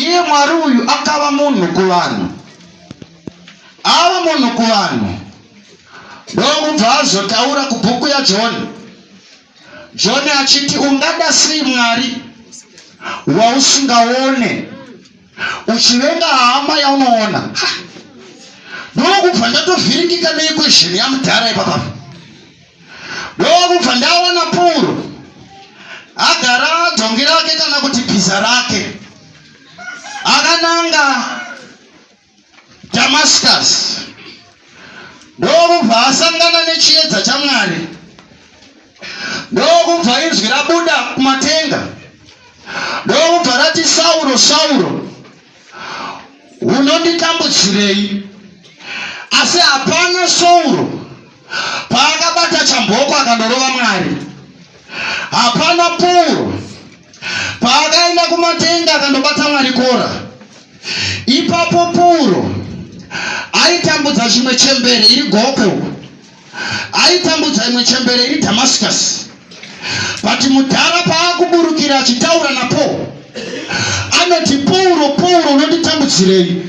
Iye Mwari uyu akava munhu kuvanhu, ava munhu kuvanhu, ndokubva azotaura kubhuku yaJohn. John achiti ungada sei Mwari wausingaone uchivenga hama yaunoona. Ndokubva ndatovhiringika neequation yamudhara ipapapa. Ndokubva ndaona Pauro agara dhongi rake kana kuti bhiza rake akananga Damascus, ndokubva asangana nechiedza chaMwari, ndokubva inzwi rabuda kumatenga, ndokubva rati, Sauro, Sauro, unonditambudzirei? Asi hapana Sauro paakabata chamboko akandorova Mwari. Hapana Pauro paakaenda kumatenga akandobata Mwari kora. Ipapo Pauro aitambudza chimwe chembere iri Gokwe uko, aitambudza imwe chembere iri Damascus. But mudhara paakuburukira achitaura naPaul anoti, Pauro, Pauro, unonditambudzirei?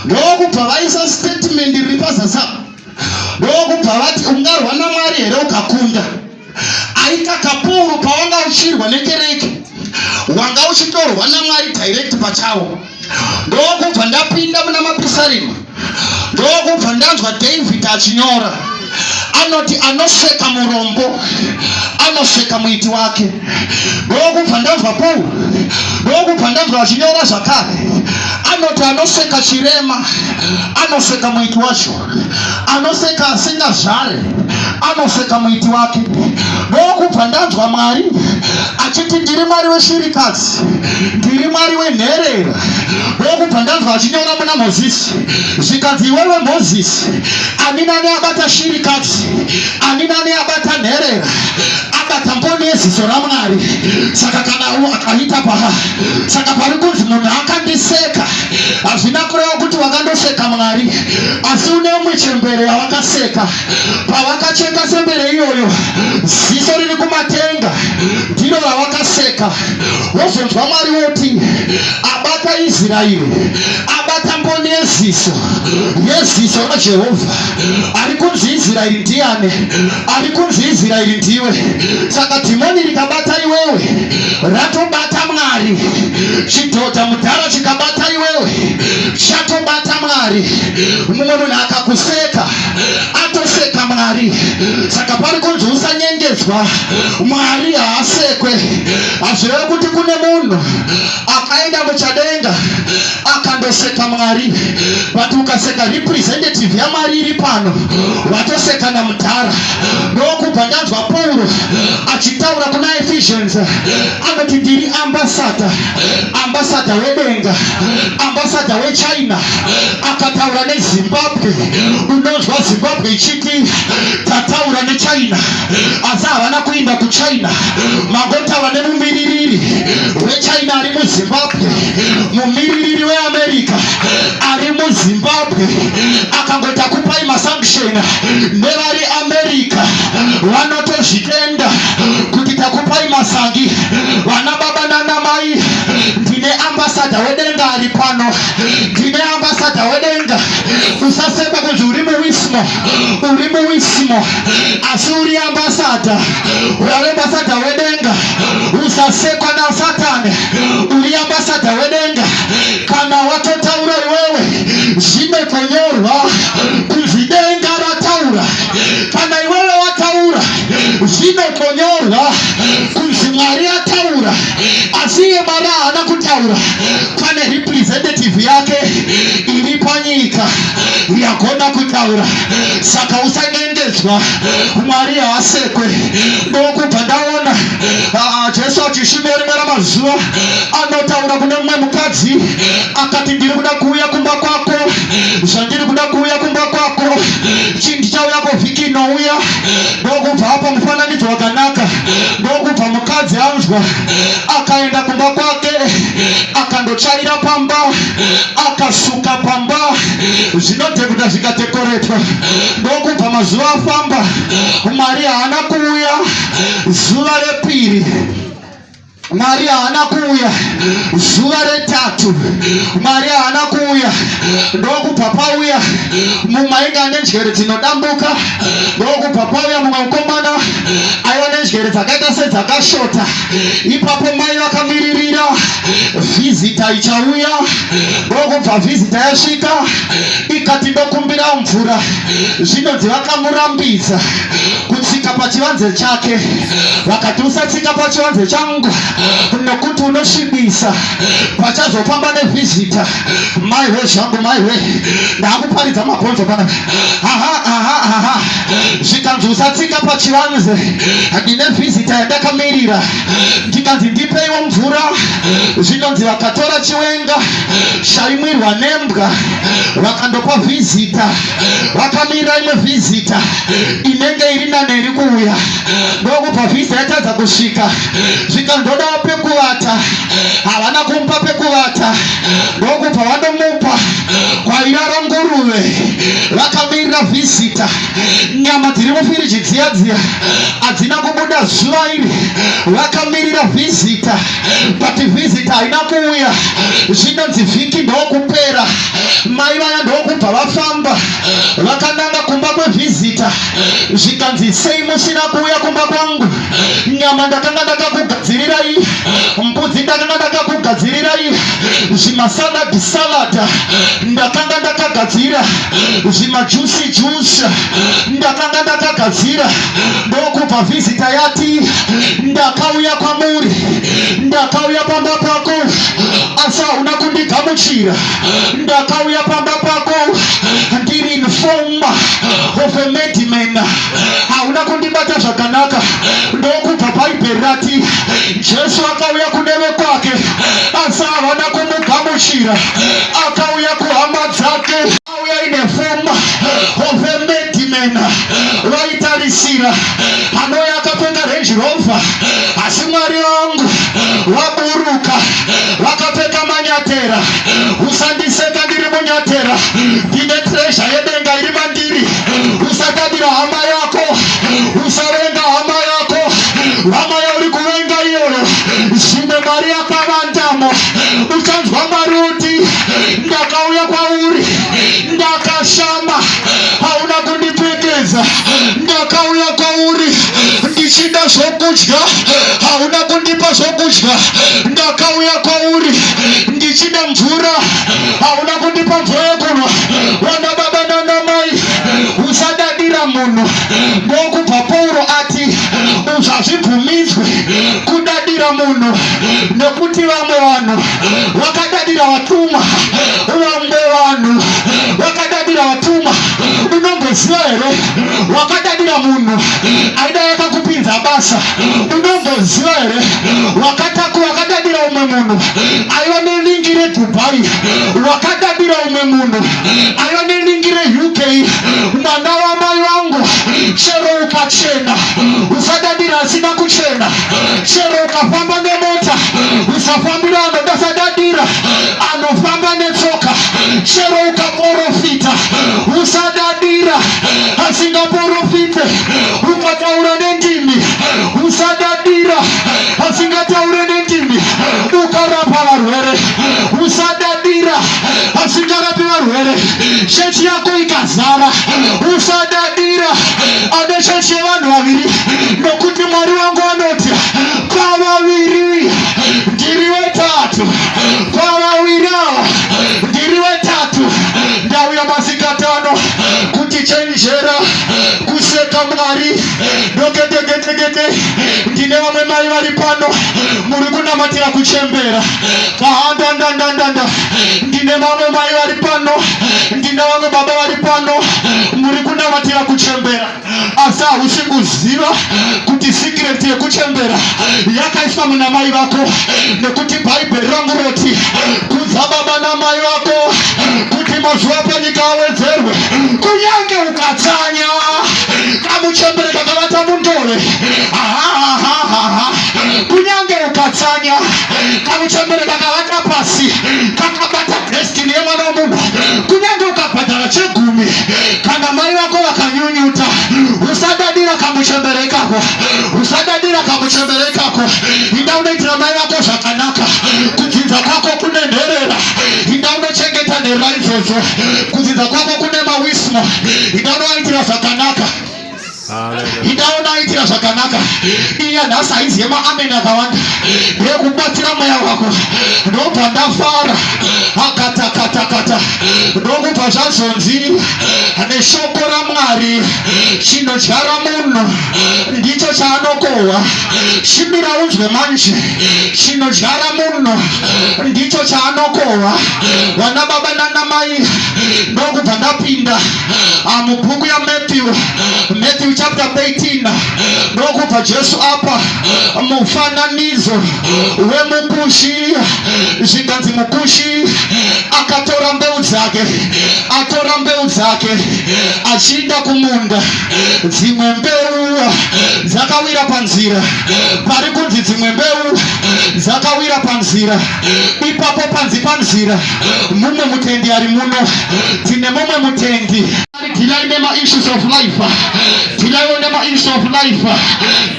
Ndokubva vaisa statement riri pazasi apo, ndokubva vati, ungarwa naMwari here ukakunda? Aikaka Pauro, pawanga uchirwa nekereke wanga uchitorwa naMwari direct pachawo. Ndokubva ndapinda muna Mapisarima, ndokubva ndanzwa David achinyora, anoti anoseka murombo anoseka muiti wake. Ndokubva ndanzwa Paul, ndokubva ndanzwa achinyora zvakare, anoti anoseka chirema anoseka muiti wacho, anoseka asingazvare anoseka muiti wake. Ndokubva ndanzwa Mwari achiti, ndiri Mwari weshirikadzi, ndiri Mwari wenherera. Ndokubva ndanzwa achinyora muna Mozisi, zvikanzi, iwewe Mozisi, ani nani abata shirikadzi, ani nani abata nherera, abata mboni yeziso raMwari. Saka kana akaita paha, saka pari kunzi munhu akandiseka, hazvina kureva kuti wakandoseka Mwari, asi une umwe chembere yawakaseka. Pavakacheka sembere iyoyo, ziso riri kumatenga ndiro ravakaseka. Wozonzwa Mwari woti abata Israeri, abata mboni yeziso, yeziso raJehovha. Ari kunzi Israeri ndiani? Ari kunzi Israeri ndiwe. Saka dhimoni rikabata iwewe, ratobata Mwari. Chidhodha mudhara chikabata iwewe, chatobata Mwari. Mumwe munhu akakuseka, atoseka Mwari. Saka pari kunzi usanyengedzwa, Mwari haasekwe. Hazvirevi kuti kune munhu akaenda muchadenga akandoseka Mwari, but ukaseka representative yaMwari iri pano, watoseka namudhara. Ndokubva ndanzwa Pauro achitaura kuna Ephesians, anoti ndiri ambassador, ambassador wedenga, ambassador weChina. Akataura neZimbabwe, unonzwa Zimbabwe ichiti tataura neChina, asi havana kuinda kuChina, mangotaura nemumiririri weChina ari muZimbabwe, mumiririri weAmerica ari muZimbabwe. Akangoti akupai masanction, nevari America vanotozvitenda kuti takupai masangi. Vana baba nana mai, ndine ambassador wedenga ari pano, ndine ambassador wedenga. Usasekwa kunzi uri muwismo, uri muwismo, asi uri ambassador, uri ambassador wedenga. Usasekwa naSatani, uri ambassador wedenga. Kana watotaura iwewe, zvinotonyorwa kunzi denga rataura. Kana iwewe wataura, zvinotonyorwa kunzi Mwari ataura. Asi iye Mwari haana kutaura, pane representative yake iri panyika yagona kutaura. Saka usanyengedzwa, Mwari haasekwe. Ndokubva ndaona Jesu achishumira rimwe ramazuva, anotaura kune mumwe mukadzi akati, ndiri kuda kuuya kumba kwako, zvandiri kuda kuuya kumba kwako, chindichauyako vhiki inouya. Ndokubva apa mufananidzo wakanaka. Ndokubva mukadzi anzwa, akaenda kumba kwake, akandotsvaira pamba, akasuka pamba, zvinodhekuta zvikadekoretwa. Ndokubva mazuva afamba, Mwari haana kuuya zuva repiri. Mwari haana kuuya zuva retatu, Mwari haana kuuya. Ndokubva pauya mumwe ainge ane njere dzinodambuka, ndokubva pauya mumwe mukomana aiva nenjere dzakaita sedzakashota. Ipapo mai vakamiririra vhizita ichauya, ndokubva vhizita yasvika ikati ndokumbira mvura. Zvinonzi vakamurambidza kutsika pachivanze chake, vakati usatsika pachivanze changu nokuti unosvibisa pachazofamba nevhizita. Maiwe zvangu, maiwe, ndakuparidza mabhonzo pana. Aha, aha, aha. Zvikanzi usatsika pachivanze, ndine vhizita yandakamirira. Ndikanzi ndipeiwo mvura. Zvinonzi vakatora chiwenga chaimwirwa nembwa vakandopa vhizita, vakamirira imwe vhizita inenge iri nane iri kuuya. Ndokubva vhizita yatadza kusvika, zvikandodawo pekuvata, havana kumupa pekuvata, ndokubva vandomupa kwairara nguruve. Vakamirira vhizita, nyama dziri mufiriji dziya dziya hadzina kubuda zuva iri, vakamirira vhizita, but vhizita haina kuuya. Zvinonzi vhiki ndokupera, mai vaya ndokubva vafamba vakananga kumba kwevhizita. Zvikanzi sei musina kuuya kumba kwangu? Nyama ndakanga ndakakugadzirirai, mbudzi ndakanga ndakakugadzirirai, zvimasalad salad ndakanga ndakagadzira, zvimajusi juice ndakanga ndakagadzira. Ndokubva vhizita yati ndakauya kwamuri, ndakauya pamba pako asi hauna kundigamuchira. Ndakauya pamba pako ndiri in form of a madman, hauna kundibata zvakanaka. Ndokubva Bhaibheri rati Jesu akauya kune vekwake asi havana kumugamuchira. Akauya kuhama dzake, auya in a form of a madman. Vaitarisira anouya akapfeka Range Rover, asi Mwari vangu vaburuka vakapfeka manyatera. Usandiseka ndiri munyatera, ndine treasure yedenga iri mandiri. Usatadira hama yako, usavenga hama yako. Hama yauri kuvenga iyoyo zvimwe mari yakavandamo. Uchanzwa Mwari uti ndakauya kwauri ndakashama, hauna kundipfekedza. Ndakauya kwauri ndichida zvokudya, hauna kundipa zvokudya. Ndakauya kwauri ndichida mvura, hauna kundipa mvura yekunwa. Vana baba nana mai, usadadira munhu. Ndokubva Pauro ati hazvibvumidzwe kudadira munhu, nekuti vamwe vanhu vakadadira vatumwa, vamwe vanhu vakadadira vatumwa. Unomboziva here wakadadira munhu aida yakakupinza basa? Unomboziva here wakataku wakadadira umwe munhu aiva nelingi reDubai? Wakadadira umwe munhu aiva nelingi reUK? Mwana wamai vangu, chero ukachena usadadira asina kuchena, chero ukafamba nemota usafambira anodasadadira anofamba netsoka, chero ukaporofita usadadira asingaporofite, ukataura nendimi usadadira asingataure nendimi, ukarapa varwere usadadira asingarapi varwere, chechi yako ikazara usadadira ane chechi yevanhu vaviri, nokuti Mwari wangu anoti pavaviri ndiri wetatu, pavaviri ava ndiri wetatu. Ndauya masikatano kuti chenjera kuseka Mwari doketeketekete. Ndine vamwe mai vari pano muri kunamatira kuchembera ahandandandandanda. Ndine vamwe mai vari pano, ndine vamwe baba vari pano muri kunamatira kuchembera, asi hausi kuziva kuti secret yekuchembera yakaiswa muna mai vako, nekuti Bhaibheri rangu roti kudza baba namai vako kuti mazuva panyika awedzerwe. Kunyange ukatsanya kamuchembere kakavata mundove, ahahahaha, kunyange ukatsanya kamuchembere kakavata pasi kakabata destiny yemwana wemunhu, kunyange ukabhadhara chegumi kana mai vako vakanyunyuta, usadadira kamuchembere ikako, usadadira kamuchembere ikako. Inda unoitira mai vako. nherera idzodzo. Kudzinza kwako kune mawismo. Indaonoaitira zvakanaka. Indaonoaitira zvakanaka. Iya nhasi haizi yemaameni akawanda. Ndeyekubatsira mweya wako. Ndobva ndafara. Akatakatakata. Ndokubva zvazonzi neshoko raMwari chinodyara munhu ndicho chaanokohwa. Chimira unzwe manje, chinodyara munhu ndicho chaanokohwa. Vana baba nana mai, ndokubva ndapinda ah, mubhuku yaMatthew, Matthew chapter 13, ndokubva Jesu apa mufananidzo wemukushi. Zvikanzi mukushi akatora mbeu dzake, atora mbeu dzake achiinda kumunda dzimwe mbeu dzakawira panzira pari kunzi dzimwe mbeu dzakawira panzira ipapo panzi panzira mumwe mutendi ari muno tine mumwe mutendi dhilai nemaissues of life dhilaiwo nemaissues of life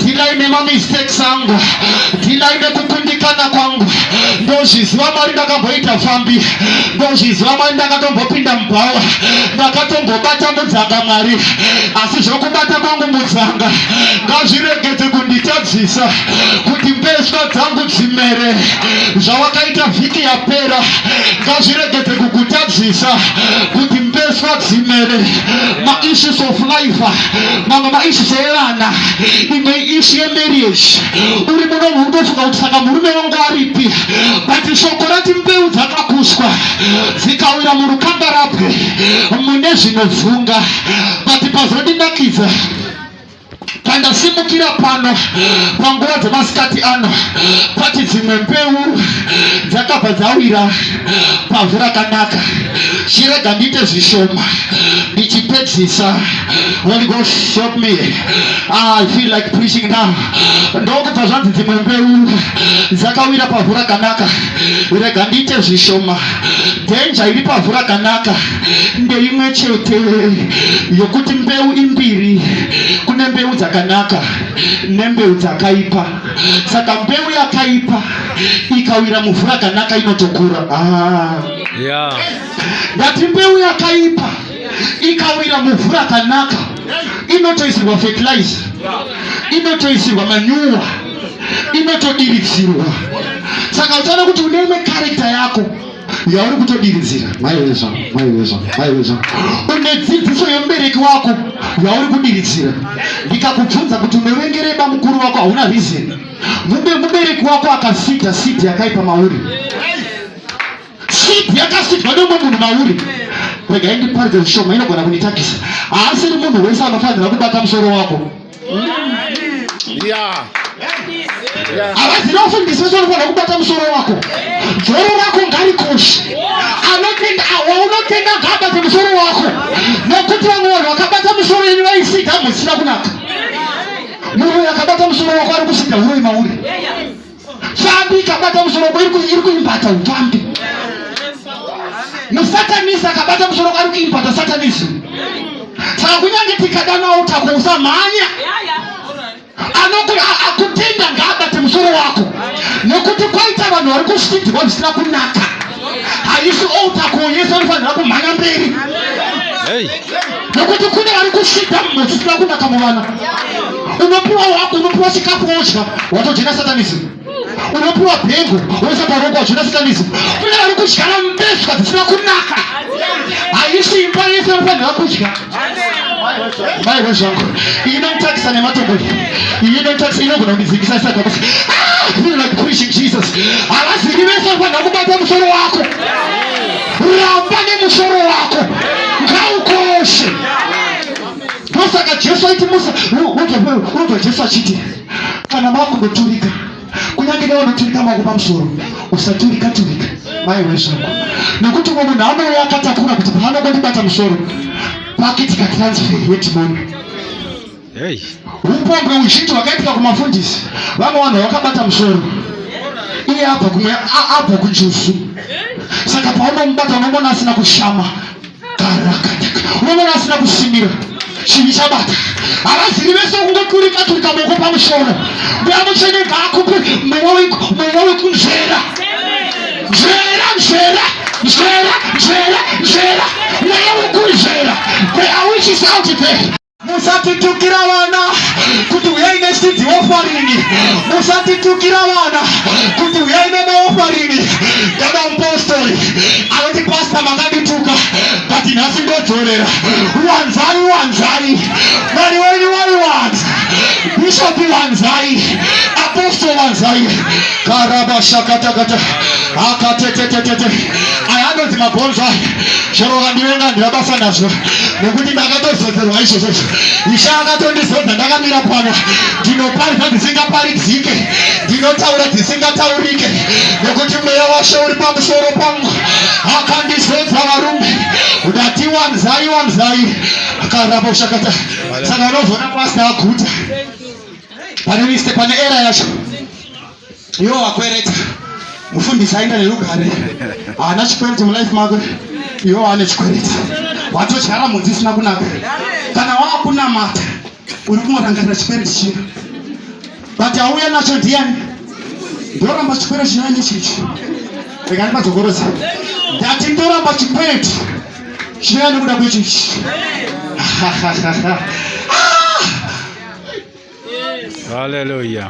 dhilai nemamistakes angu dhilai nekukundikana kwangu ndozviziva mwari ndakamboita fambi ndozviziva mwari ndakatombopinda mubhawa ndakatombobata mudzanga mwari asi zvokubata kwangu mudzanga ngazviregedze kunditadzisa kuti mbeswa dzangu dzimere zvawakaita vhiki yapera ngazviregedze kukutadzisa kuti mbeswa dzimere maissues of life mamwe maissues evana imwe issue yemarriage uri muno unofunga kuti saka murume wangu aripi but shoko rati mbeu dzakakuswa dzikawira murukangarabwe mune zvinovhunga but pazondinakidza pandasimukira pano panguva dzemasikati ano pati dzimwe mbeu dzakabva dzawira pavhu rakanaka chirega ndiite zvishoma ndichipedzisa Holy Ghost help me ah, I feel like preaching now ndokubva zvanzi dzimwe mbeu dzakawira pavhu rakanaka rega ndiite zvishoma dhenja iri pavhu rakanaka ndeimwe chete yokuti mbeu imbiri kune mbeu dzakanaka nembeu dzakaipa saka mbeu yakaipa ikawira muvhu rakanaka inotokura ah. Yeah. Ndati mbeu yakaipa ikawira muvhu rakanaka inotoisirwa fertilizer, inotoisirwa manyuwa, inotodiridzirwa. Saka uchaona kuti une imwe karekta yako yauri kutodiridzira. Maiwezva, maiwezva, maiwezva. Une dzidziso yemubereki wako yauri kudiridzira. Ndikakubvunza kuti unovengerei bamukuru wako, hauna reason. Mubereki wako akasida seed yakaipa mauri. Seed yakasidwa neumwe munhu mauri. Regai ndiparidze zvishoma, inogona kunditakisa. Haasiri munhu wese anofanira kubata musoro wako. Yeah. Havazivi vafundisi vese vanofanira kubata musoro wako. Dzoro rako ngarikoshe. Anotenda waunotenda ngaabate musoro wako, nekuti vamwe vanhu vakabata musoro yenyu vaisida musina kunaka. Munhu akabata musoro wako ari kusida huroyi mauri. Pfambi ikabata musoro wako iri kuimbata upfambi. Musatanisi akabata musoro wako ari kuimbata satanism. Saka kunyange tikadana utako usamhanya. Akutenda ngaabate musoro wako nekuti kwaita vanhu vari kusidwa zvisina kunaka. Haisi outako yese vanofanira kumhanya mberi. Hey. Nekuti kune vari kusvida zvisina kunaka muvana. Unopiwa wako, unopiwa chikafu wodya, watojoina satanism. Unopiwa bhengo woisa paroko wajoina satanism. Kune vari kudyara mbeswa dzisina kunaka. Haisi imba yese vanofanira kudya. Mai wezvangu, iyi inonditakisa nematombo iyi. Iyi inonditakisa inogona kundidzingisa isati kuti ah, feel like preaching Jesus. Havazivi vese vanofanira kubata musoro wako. Ramba nemusoro wako ngaukoshe. Ndosaka Jesu aiti Musa, unobva Jesu achiti kana makundoturika kunyange nevanoturika maoko pamusoro usaturika turika mai wezvangu nekuti umwe munhu anouya akatakura kuti paanongondibata musoro pakitika transfer yedhimoni. Hey. Upombwe uzhinji hwakaitika kumafundisi vamwe vanhu vakabata musoro iye abva kumwe abva kunjuzu saka paunomubata unomona asina kushama karakataka unomona asina kusimira chivi chabata havazivi vese kungoturika turika maoko pamusoro mweya mutsvene ngaakupe mweya wekunzvera nzvera nzvera nzvera nzvera. is out there. Musatitukira vana kuti huyai neseed offering. Musatitukira vana kuti huyai nemaoffering. Ndada mupostori anoti pastor makandituka but nhasi ndodzorera. Wanzai, wanzai. Mwari wenyu waiwanza. Bishop wanzai. Apostle wanzai. Karabashakatakata. Akatetetetete. Aya anonzi mabhonzo aya. Chero ukandivenga handina basa nazvo nekuti ndakatozodzerwa izvozvo. Ishe akatondizodza ndakamira pano. Ndinoparidza dzisingaparidzike, ndinotaura dzisingataurike nekuti mweya washe uri pamusoro pangu. Akandizodza varume. Ndati wanzai wanzai. Akaraboshakata. Saka unozoona pastor aguta. Pane mistake, pane error yacho. Iwo wakwereta mufundisi aenda nerugare haana chikwereti mulife mako iwe waane chikwereti watodyara mhodzi isina kunaka kana waakunamata uri kungorangarira chikwereti chiya but auya nacho ndiyani ndoramba chikwereti chinouya nechichi rega ndipadzokoroza ndati ndoramba chikwereti chinouya nekuda kwechichi. Hallelujah.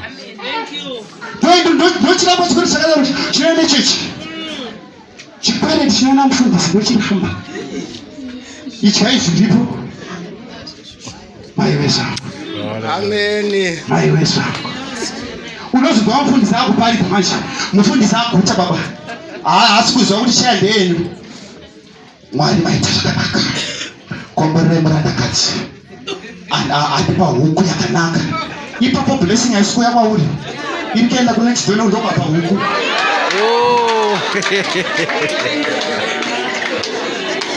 Ndochiramba chikwereti chakadaro chinoenda chechi. Chikwereti chinoenda mufundisi ndochiramba. Idyai zviripo. Mai wezvangu. Amen. Mai wezvangu. Unozobva mufundisi akuparidza manje. Mufundisi aguta baba. Haasi kuziva kuti chaya ndeyenyu. Mwari maita zvakanaka. Komborerei murandakadzi. Andipa huku yakanaka. Ipapo blessing haisi kuuya kwauri. Iri kuenda kunext door ndokapa huku. Oh.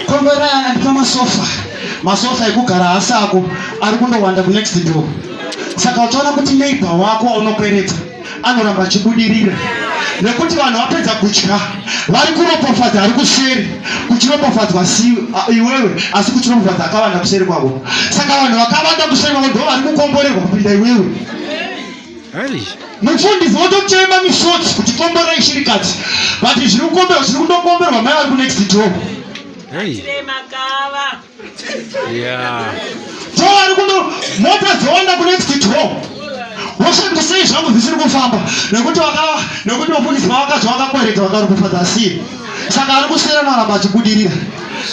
Komborerei andipa masofa. Masofa ekugara haasi ako ari kundowanda kunext door. Saka uchaona kuti neighbor wako waunokwereta anoramba achibudirira nekuti vanhu vapedza kutya vari kuropafadza ari kuseri kuchiropafadzwa si iwewe asi kuchiropafadza akavanda kuseri kwavo saka vanhu vakavanda kuseri kwavo ndo vari kukomborerwa kupinda iwewe. Mufundisi votochema misodzi kuti komborai shirikadzi but zviri kukomberwa zviri kundokomberwa mai vari kunext door. Hey. Yeah. Vari kuno mota dzowanda kunext door. Vosha sei zvangu zvisiri kufamba nekuti vakava nekuti vafundisi vavakadzi vakakwereta vakaropafadza asiye saka ari kusiyana noramba achibudirira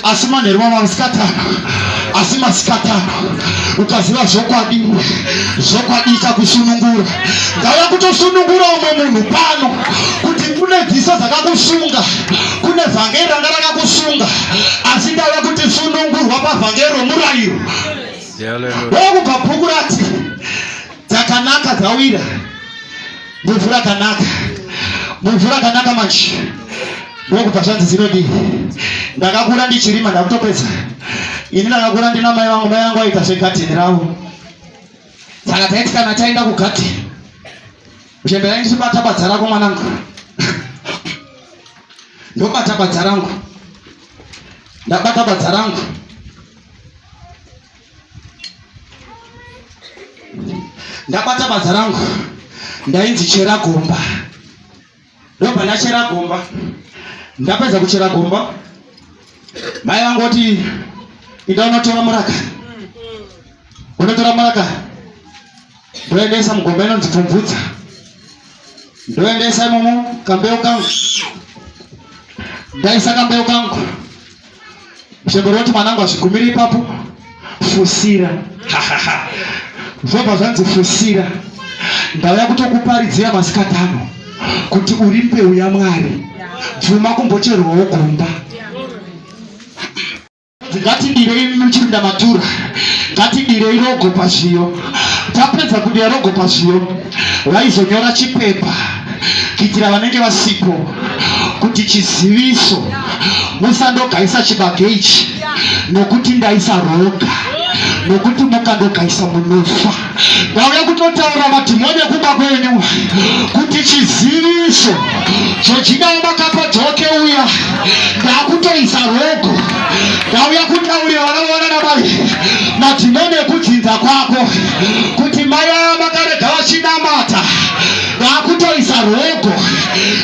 asi manheru vava masikatano asi masikatano ukaziva zvokwadi zvokwadi ichakusunungura ndauya kutosunungura umwe munhu pano kuti kune dziso dzakakusunga kune vhangeri ranga rakakusunga asi ndauya kuti sunungurwa pavhangeri romurayiro ndokubva bhuku rati dzakanaka dzawira muvhu rakanaka muvhu rakanaka manje ndokubva zvanzi dzinodii ndakakura ndichirima ndakutopedza ini ndakakura ndina mai vangu mai vangu vaita zvegadheni ravo saka taiti kana taenda kugadheni Uchembera ndichibata badza rako mwanangu. Ndobata badza rangu. Ndabata badza rangu. Ndabata badza rangu. Ndainzi chera gomba. Ndobva ndachera gomba. Ndapedza kuchera gomba. Mai vangu voti inda unotora muraka. Unotora muraka. Ndoendesa mugomba inonzi Pfumvudza. Ndoendesa imomo kambeu kangu. Ndaisa kambeu kangu. Chembere woti mwanangu hazvigumiri ipapo. Fusira. Zvobva zvanzi fusira. Ndauya kutokuparidzira masikati ano kuti uri mbeu yaMwari. Bvuma kumbocherwawo gomba. Ngatidirei muchirinda matura, ngatidirei rogo pazviyo. Tapedza kudira rogo pazviyo, vaizonyora chipepa kuitira vanenge vasipo kuti chiziviso, musandogaisa chibage ichi nokuti ndaisa roga, nokuti mukandogaisa munofa. Ndauya kutotaura madhimoni ekumba kwenyu kuti chiziviso Georgina wamakapa dhoke uya ndakutoisa rogo. Ndauya kutaurira vana vavana namai madhimoni ekudzinza kwako kuti mai vaya makarega vachinamata ndakutoisa rogo.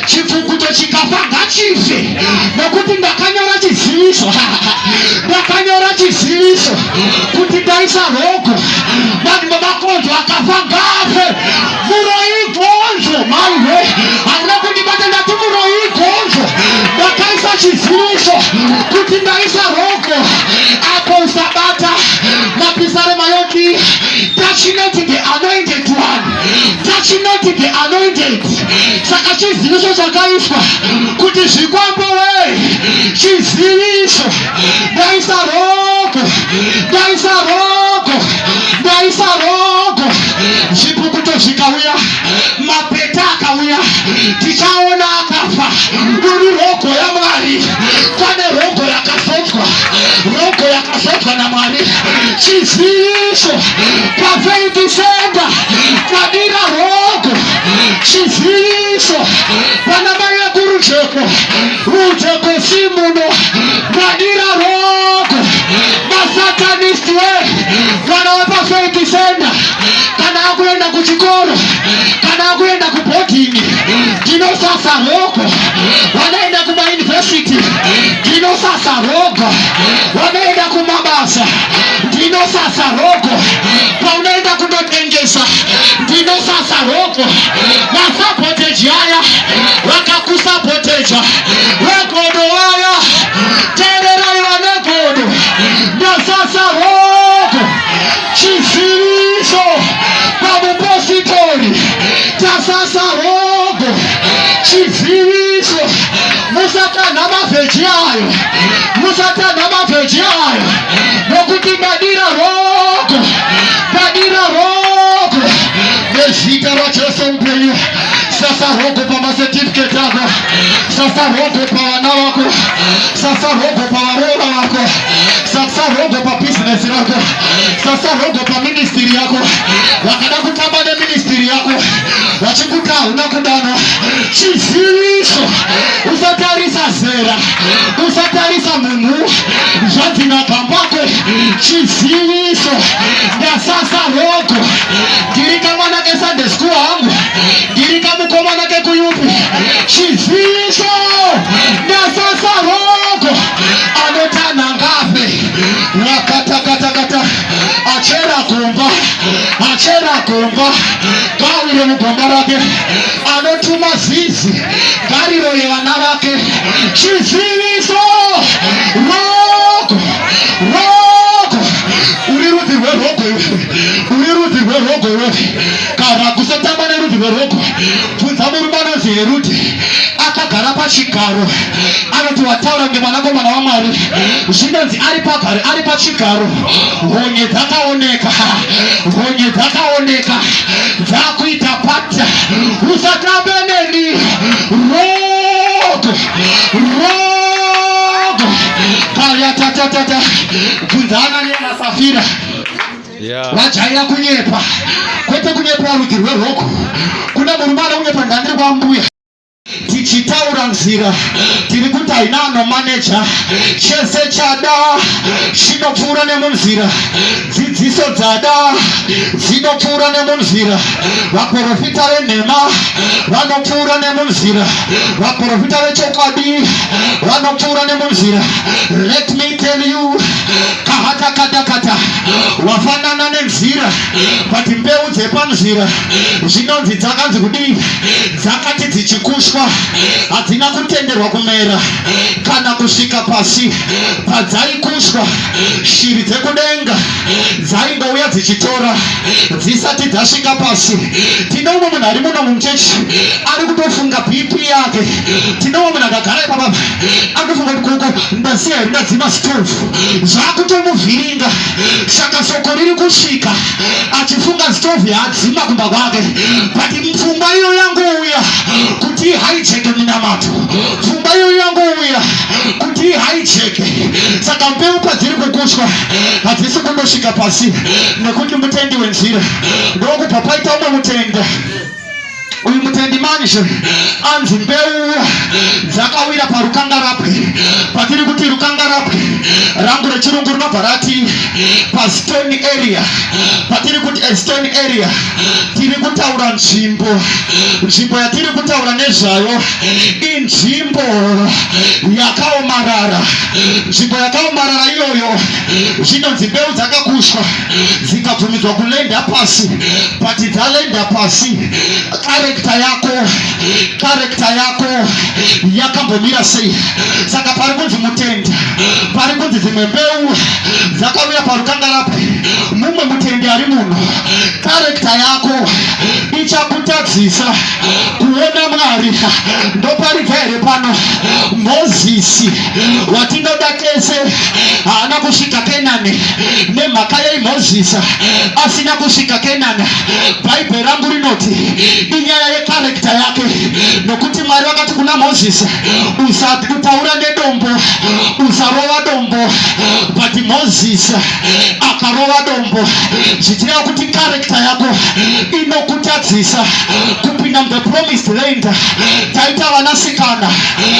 Chipfukuto chikafa ngachife nekuti ndakanyora chiziviso ndakanyora chiziviso kuti Ndaisa roko. Vanhu vemakonzo akafa ngafe. Muroyi gonzo maiwe. Hauna kundibata ndati muroyi gonzo. Ndakaisa chiziviso kuti ndaisa roko. Apo usabata mapisarema yoti touch not the anointed one. Touch not the anointed. Saka chiziviso chakaiswa kuti zvikwambo we chiziviso ndaisa roko ndaisa roko ndaisa roko zvipukuto zvikauya mapeta akauya tichaona akafa uri roko yamwari pane roko yakazodzwa roko yakazodzwa namwari chiziviso pafaith center tadira roko chiziviso pana mai vekurujeko rujeko simuno tadira roko masatanist we kana wepafaith center kana akuenda kuchikoro kana akuenda kubhodhingi ndinosasa roko vanoenda kumayunivhesiti ndinosasa roko vanoenda kumabasa ndinosasa roko paunoenda kunotengesa ndinosasa roko masapoteji aya vakakusapoteja vegodo vaya teererai vane godo ndasasa roko chiziviso pamupositori tasasa roko chiziviso musatanha mavheji ayo musatanha mavheji ayo nokuti ndadira roko ndadira roko nezita rajesu mupenyu sasa roko pamacertificate ako sasa roko pavana vako sasa roko pavaroora vako sasa roko pabhizinesi rako sasa roko paministry yako vakada kutamba neministry yako vachikuti hauna kudanwa chiziviso usatarisa zera usatarisa munhu zvanzi nagambakwe chiziviso ndasasa roko ndiri kamwana kesunday school hangu ndiri kamukomana kekuyupi chiziviso ndasasa roko anotanha ngafe wakatakatakata achera gomba achera gomba ngawire mugomba rake anotuma zizi gariro yevana vake chiziviso roko roko uri rudzi rweroko iwe uri rudzi rweroko iwe kana kusatamba nerudzi rweroko bvunza murume anonzi herudhi akagara pachigaro anoti wataura kunge mwanakomana wamwari zvinonzi ari pagare ari pachigaro honye dzakaoneka honye dzakaoneka dzakuita pata usatambe neni roko roko kayatatatata bvunza ananiya nasafira vajaira kunyepa kwete kunyepera rudzi rweroko kune murume anokunyepa ndandiri kwambuya tichitaura nzira tiri kuti haina anomaneja chese chada chinopfuura nemunzira dzidziso dzada dzinopfuura nemunzira vaprofita venhema vanopfuura nemunzira vaprofita vechokwadi vanopfuura nemunzira let me tell you kahatakatakata wafanana nenzira but mbeu dzepanzira zvinonzi dzakanzi kudii dzakati dzichikushwa hadzina kutenderwa kumera kana kusvika pasi padzaikushwa shiri dzekudenga dzaingouya dzichitora dzisati dzasvika pasi tine umwe munhu ari muno mumuchechi ari kutofunga bp yake tine umwe munhu akagara ipapa ari kutofunga kuti koko ndasiya here ndadzima stove zvakutomuvhiringa saka soko riri kusvika achifunga stove yaadzima kumba kwake but pfungwa iyo yangouya kuti ihijack minamato pfungwa iyo yangouya kuti ihijack saka mbeu padziri kukushwa hadzisi kundosvika pasi nekuti mutendi wenzira ndokubva paita umwe mutenda uyu mutendi manje anzi mbeu dzakawira parukangarabwe patiri kuti rukangarabwe. Rangu rechirungu rinobva rati pastone area. Patiri kuti a stone area, tiri kutaura nzvimbo. Nzvimbo yatiri kutaura nezvayo inzvimbo yakaomarara. Nzvimbo yakaomarara iyoyo zvinonzi mbeu dzakakushwa dzikabvumidzwa kulenda pasi, but dzalenda pasi, character yako, character yako yakambomira sei? Saka pari kunzi mutendi, pari kunzi dzimwe mbeu dzakauya parukangarabwe, mumwe mutendi ari munhu. Character yako ichakutadzisa kuona Mwari. Ndoparidza here pano? Mozisi watinoda tese haana kusvika Kenani. Nemhaka yei Mozisi asina kusvika Kenani? Bhaibheri rangu rinoti inyaya yecharacter yake, nokuti Mwari vakati kuna Mozisi, usataura nedombo, usarova dombo, but Mozisi akarova dombo, zvichireva kuti character yako inokutadzisa kupinda muthe promised land. Taita vanasikana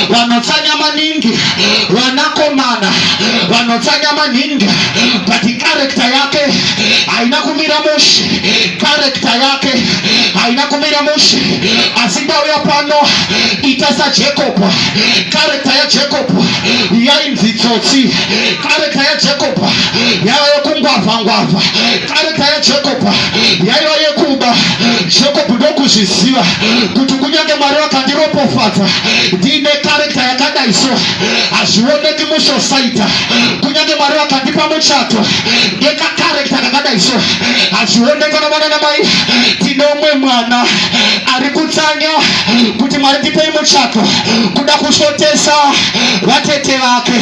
vanotsanya maningi, vanakomana vanotsanya maningi, but character yake haina kumira mushe. Character yake haina kumira mushe. Asi ndauya pano, ita saJacob. Character yaJacob yainzi tsotsi. Character yaJacob yaiva yekungwavha ngwavha. Character yaJacob yaiva yekuba. Jacob ndokuzviziva kuti kunyange Mwari vakandiropofadza ndiine character yakadai so, hazvioneki musociety. Kunyange Mwari vakandipa muchato ngekacharacter kakadai so, hazvioneki. Vana namai, tine umwe mwana ari kutsanya kuti, "Mwari, ndipei muchato," kuda kusvotesa vatete vake.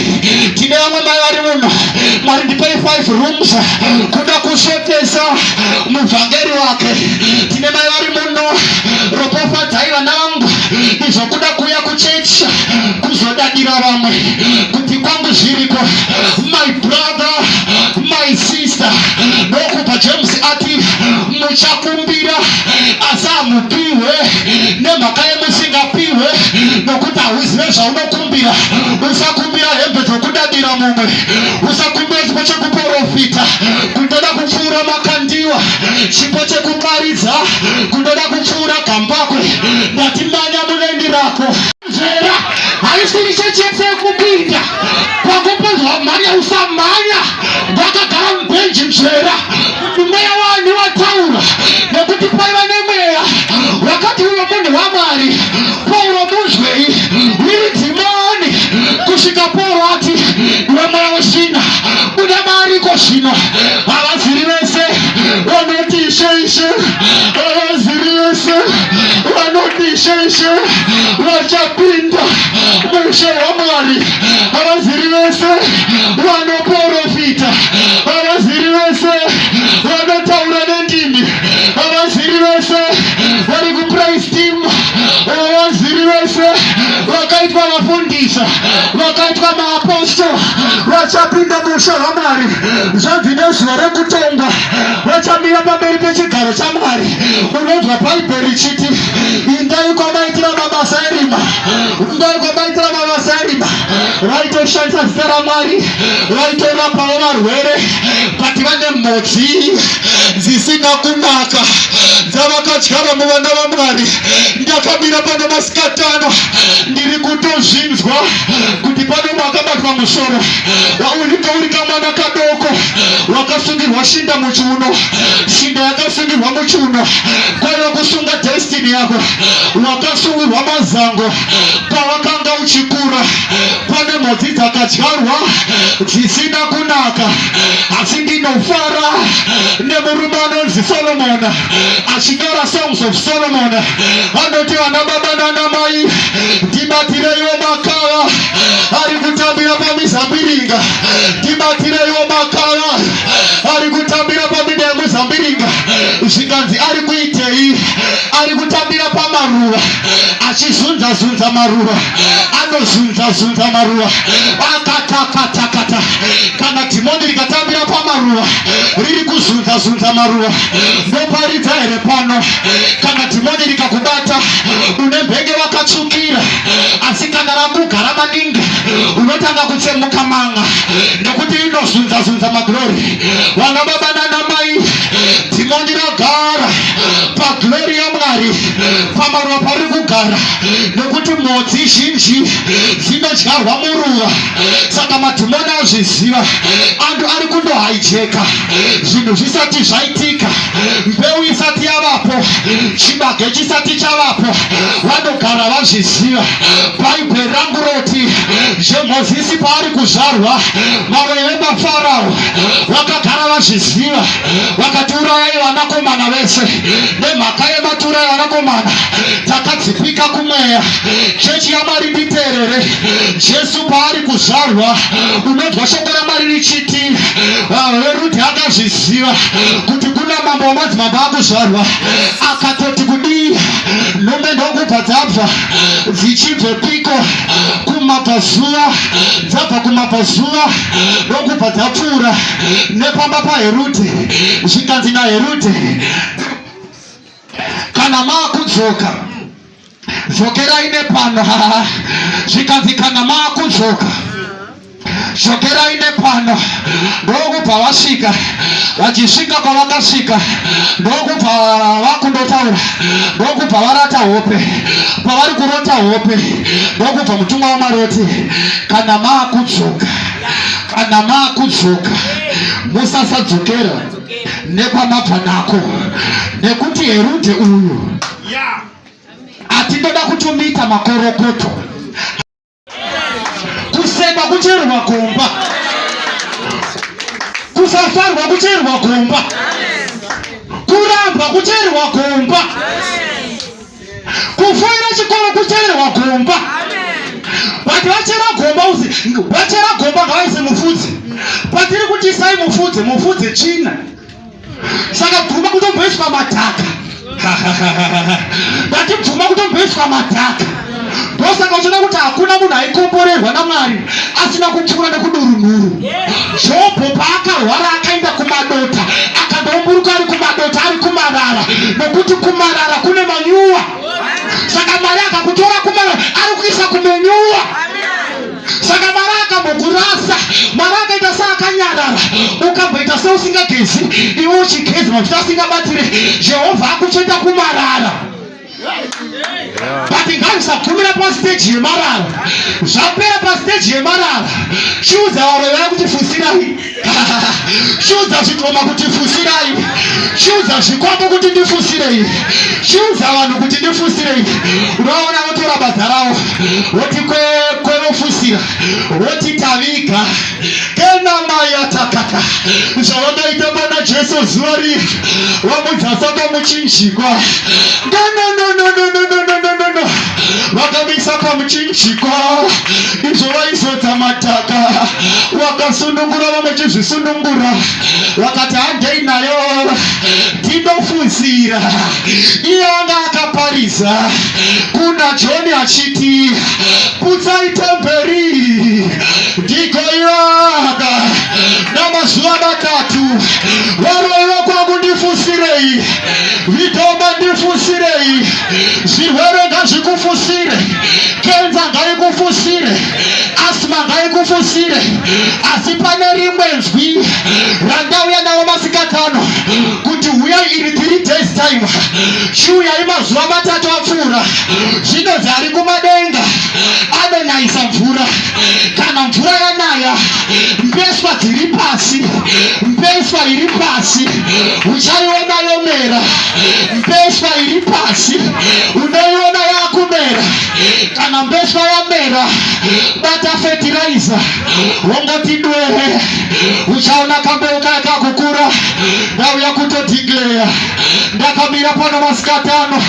Tine vamwe mai vari muno, "Mwari, ndipei 5 rooms," kuda kusvotesa muvhangeri wake. Tine mai vari muno, "Ropofadzai vana vangu," izvo kuda kuuya kuchechi kuzodadira vamwe kuti kwangu zviriko. My brother, my sister, ndokubva James ati, "Muchakumbira asi hamupiwe, nemhaka yemusingapiwe nokuti hauzive zvaunokumbira." Usakumbira hembe dzokudadira mumwe, usakumbira chipo chekuprofita kundoda kupfuura Makandiwa, chipo chekuparidza kundoda kupfuura Gambakwe. Ndatimanya mulendi rako. Nzvera haisiri chechi yekupinda kwangopedzwa mhanya. Usamhanya wakagara mubhenji. Nzvera kuti mweya wani wataura, nekuti paiva nemweya wakati, "Uyo munhu waMwari Pauro muzwei, iri dhimoni," kusvika Pauro ati, "Iwe mweya wesvina, buda mariko." Zvino havaziri vese vanoti, "Ishe, Ishe," havaziri vese vanoti, "Ishe, Ishe," vachapinda mushe hwaMwari. Havaziri vese vanoprofita, havaziri vese vanotaura nendimi, havaziri vese vari kupraise team, havaziri vese vakaitwa vafundisa, vakaitwa maapostle vachapinda mushe hwamwari. Zvanzi nezuva rekutonga vachamira pamberi pechigaro chaMwari. Unonzwa Bhaibheri richiti, "Indai kwamaitira mabasa erima, indai kwamaitira mabasa erima." Vaitoshandisa zita raMwari, vaitorapawo varwere, but vane mhodzi dzisina kunaka dzavakadyara muvana vaMwari. Ndakamira pano masikatano, ndiri kutozvinzwa kuti pano makabatwa musoro waurika uri kamwana kadoko, wakasungirwa shinda muchiuno. Shinda yakasungirwa muchiuno kwaiva kusunga destiny yako. Wakasungirwa mazango pawakanga uchikura. Pane mhodzi dzakadyarwa dzisina kunaka. Asi ndinofara nemurume anonzi Solomon, achinyora Songs of Solomon, anoti, "Vana baba nana mai, ndibatireiwo makava ari kutambira pamizambiringa, ndibatireiwo makava ari kutambira paminda yemuzambiringa." Zvikanzi ari kuitei? Ari kutambira pamaruva achizunza zunza maruva, anozunza zunza maruva akatakatakata. Kana dhimoni rikatambira pamaruva riri kuzunza zunza maruva, ndoparidza here pano? Kana dhimoni rikakubata une mbenge wakatsvukira, asi kana rakugara maningi unotanga kutsemuka manga nekuti inozunza zunza maglori. Vana baba nana mai, dhimoni ragara paglori yaMwari, pamaruva pariri kugara, nekuti mhodzi zhinji dzinodyarwa muruva. Saka madhimoni azviziva, andu ari kundohaijeka zvinhu zvisati zvaitika, mbeu isati yavapo, chibage chisati chavapo, vanogara vazviziva. Bhaibheri rangu roti zvemozisi paari kuzvarwa, varoyi vemafarao vakagara vazviziva, vakati urayai vanakomana vese. Nemhaka yematiuraya vanakomana, takadzipika kumweya. Chechi yaMwari, nditeerere. Jesu paari kuzvarwa, unonzwa shoko raMwari richiti Herudhi akazviziva kuti kuna mambo wamadzimambo akuzvarwa, akatoti kudii, nhume ndokubva dzabva dzichibvepiko kumabvazuva, dzabva kumabvazuva ndokubva dzapfuura nepamba paHerudhi. Zvikanzi naHerudhi, kana maakudzoka dzokerai nepano. Zvikanzi kana maakudzoka dzokerai nepano. Ndokubva vasvika, vachisvika kwavakasvika ndokubva vakundotaura, ndokubva varata hope. Pavari kurota hope ndokubva mutumwa waMwari oti, kana maakudzoka, kana maakudzoka musasadzokera nekwamabva nako, nekuti Herudhe uyu atindoda kutomuita makorokoto. Kusekwa kucherwa gomba, kusafarwa kucherwa gomba, kurambwa kucherwa gomba, kufoira chikoro kucherwa gomba. But vachera gomba usi, vachera gomba ngavaise mufudzi. Patiri kuti isai mufudzi, mufudzi tsvina. Saka bvuma kutomboiswa madhaka. Ndati bvuma kutomboiswa madhaka. Ndosaka uchiona kuti hakuna munhu aikomborerwa naMwari asina kupfuura nekudurunhuru. Jobho paakarwara akaenda kumadota, akandoumburuka ari kumadota, ari kumarara, nokuti kumarara kune manyuwa. Saka Mwari akakutora kumarara, ari kuisa kumenyuwa. Saka Mwari akambokurasa, Mwari akaita seakanyarara, ukamboita seusingagezi, iwe uchigezi mafuta asingabatire. Jehovha akucheta kumarara. But ngazvisagumira pasiteji yemarara. Zvapera pasiteji yemarara, chiudza varoyi vaya kuti fusirai. Chiudza zvidhoma kuti fusirai. Chiudza zvikwambo kuti ndifusirei. Chiudza vanhu kuti ndifusirei. Unovaona votora badza ravo voti kwevofusira, voti taviga kenamayatakaga zvavakaita pana Jesu zuva riya vamudzasa pamuchinjikwa. No, vakamisa pamuchinjikwa izvo vaizodza madhaka, vakasunungura vamwe chizvisunungura, vakati handei nayo tinofusira. Iye anga akapariza kuna Joni achiti putsai temberi ndigoivaka namazuva matatu. Varoyi vokwangu ndifusirei, vidhoma ndifusirei, zvirwere ngazvikufusire, kenza ngaikufusire, asma ngaikufusire. Asi pane rimwe nzwi randauya naro masikatano kuti huyai iri 3 days time, chiuyai mazuva matatu apfuura. Zvinonzi ari kumadenga anonayisa mvura. Kana mvura yanaya, mbeswa dziri pasi, mbeswa iri pasi uchaiona yomera, mbeswa iri pasi unoiona yakumera. Kana Kana mbeswa yamera, bata fetiraiza wongoti dwehe, uchaona kambeu kaya kakukura. Ndauya kutodeclare, ndakamira pano masikati ano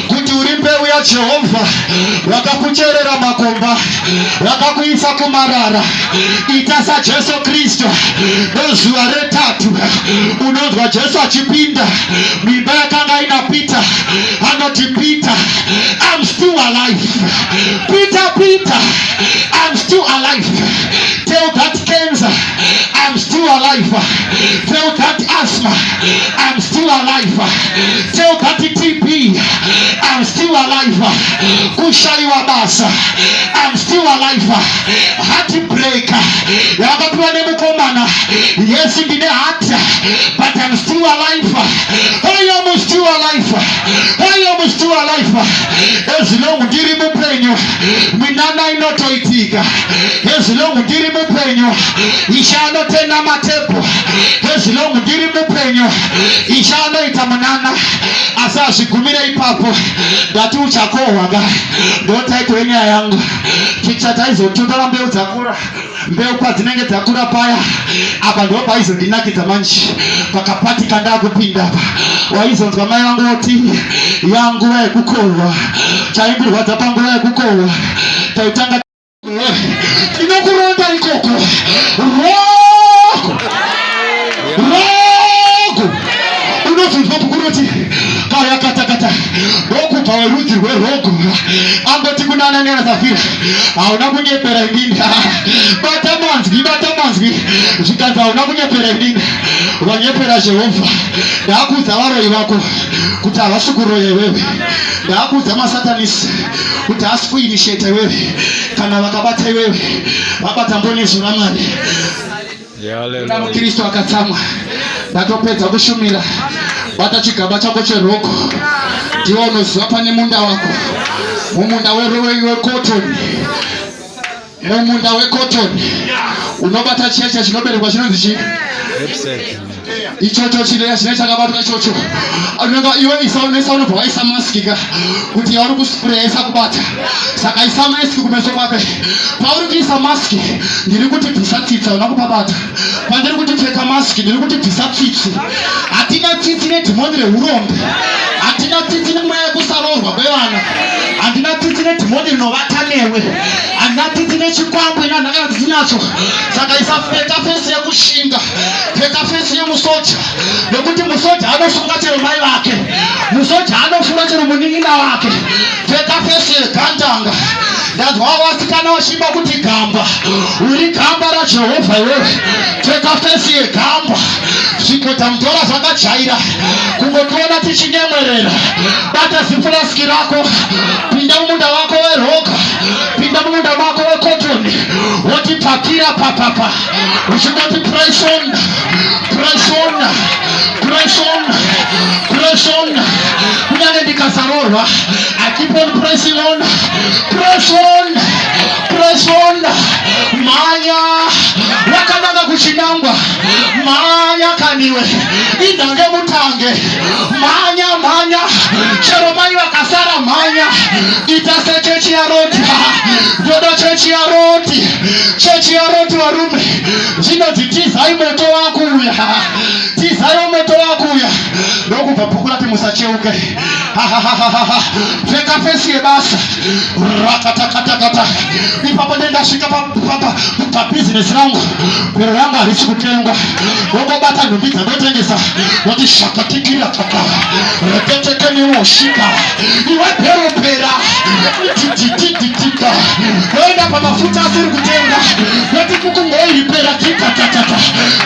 kuti uri mbeu yaJehovha. Vakakucherera makomba, vakakuisa kumarara. Ita saJesu Kristu. Nezuva retatu unonzwa Jesu achipinda mimba yakanga ina Peter, anoti, "Peter, I'm still alive. Peter, Peter, I'm still alive. Tell that cancer I'm still alive. Tell that asthma I'm still alive. Tell that TB I'm still alive. Kushayiwa basa, I'm still alive. Heartbreak yakapiwa nemukomana, yes, ndine heart, but I'm still alive. I am still alive. I am still alive. As long ndiri mupenyu, minana inotoitika. As long ndiri mupenyu, Ishe anotenda matepo. As long ndiri mupenyu, Ishe anoita munana. Asi hazvigumire ipapo. Ndati uchakohwa ka, ndo title yenyaya yangu. Tichataizototara mbeu dzakura, mbeu padzinenge dzakura paya, apa ndo paizondinakidza manje. Pakapatika ndakupinda apa, waizonzwa mai vangu voti, "Yanguva yekukohwa." Chaimbirwadza panguva yekukohwa, taitanga tinokuronda ikoko, roko roko. Unozonzwa pukuroti kaya katakata, ndokubva werudzi rwerogo angoti kuna Anania naSafira, "Hauna kunyepera inini." Bata manzwi, bata manzwi. Zvikanzi, "Hauna kunyepera inini, wanyepera Jehovha. Ndaakuudza varoyi vako kuti havasi kuroya iwewe. Ndaakuudza masatanisi kuti haasi kuinitiate iwewe. Kana vakabata iwewe, vabata mbonezo raMwari." Hallelujah. Mukristu akatsamwa, ndatopedza kushumira. Bata chigaba chako cheroko. Ndiwo unoziva pane munda wako, mumunda wekotoni. Mumunda wekotoni unobata chiya chinoberekwa chinonzi chii? Knapsack. Ichocho chileya chine chakabatwa ichocho. Unonga iwe isa unesa, unobva waisa maski ka, kuti yauri kuspreya isakubata. Saka isa maski kumeso kwake. Pauri kuisa maski, ndiri kuti bvisa tsitsi. Hauna kupabata. Pandiri kuti pfeka maski, ndiri kuti bvisa tsitsi. Hatina tsitsi nedhimoni reurombe, hatina tsitsi nemweya yekusaroorwa kwevana, handina tsitsi nedhimoni rinovata newe, handina tsitsi nechikwambo ina handakana tsitsi nacho. Saka isa, pfeka face yekushinga, pfeka face yemusoja, nekuti musoja anosunga chero mai vake, musoja anofura chero munin'ina wake. Pfeka face yegandanga. Ndanzwa vasikana vachimba kuti gamba, uri gamba raJehovha iwewe. Pfeka face yegamba. Zvigodha mutora zvakajaira kungotiona tichinyemwerera. Bata zifuraski rako, pinda mumunda wako weroka, pinda mumunda wako wekotoni, woti pakira papapa, uchingoti press on, press on, press on, press on. Kunyange ndikasarorwa, I keep on pressing on. Press on, press on. Mhanya wakananga kuchinangwa, mhanya kaniwe inhange mutange. Mhanya, mhanya, chero mai vakasara, mhanya. Ita sechechi yaRoti. Ndoda chechi yaRoti, chechi yaRoti. Varume, zvinonzi tizai moto wakuuya, tizai moto wakuuya. Ndokubva bhuku rati musacheuke. Pfeka face yebasa rakatakatakata. Ipapo ndendasvika pabhizinesi rangu, bhero rangu harisi kutengwa. Ndongobata nhumbi dzandotengesa, ndoti shakatikira kaka reketekeniwoshika iwe bhero pera titititika. Ndoenda pamafuta asiri kutenga, ndoti kukungoiripera tikatatata.